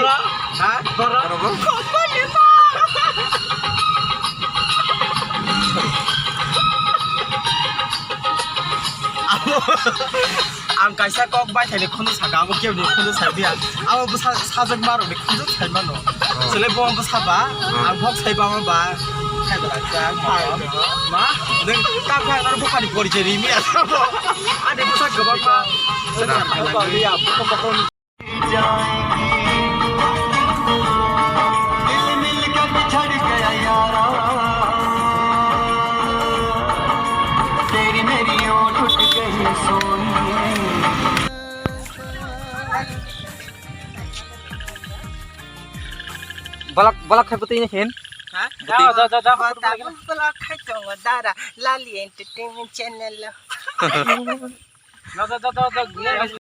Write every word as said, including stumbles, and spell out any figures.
Ha? Borok? Borok? Ang kaisa kok bai thani khunu saka, abo kebni khunu sai dia. Abo bwsa sajak maro ni khunu sai mano. Chwle bo bwsa ba, ang bok sai ba ma ba. Khai da kha, ma. Neng ta khai na bokani pori je rimi asa bo. Ani bwsa gobak ma. Balak, balak khai bwtwi ni khin. Ha? Ja, ja, ja, ja. Balak khai tongo dara, Lali Entertainment Channel lo. Ja, ja, ja, ja, ja.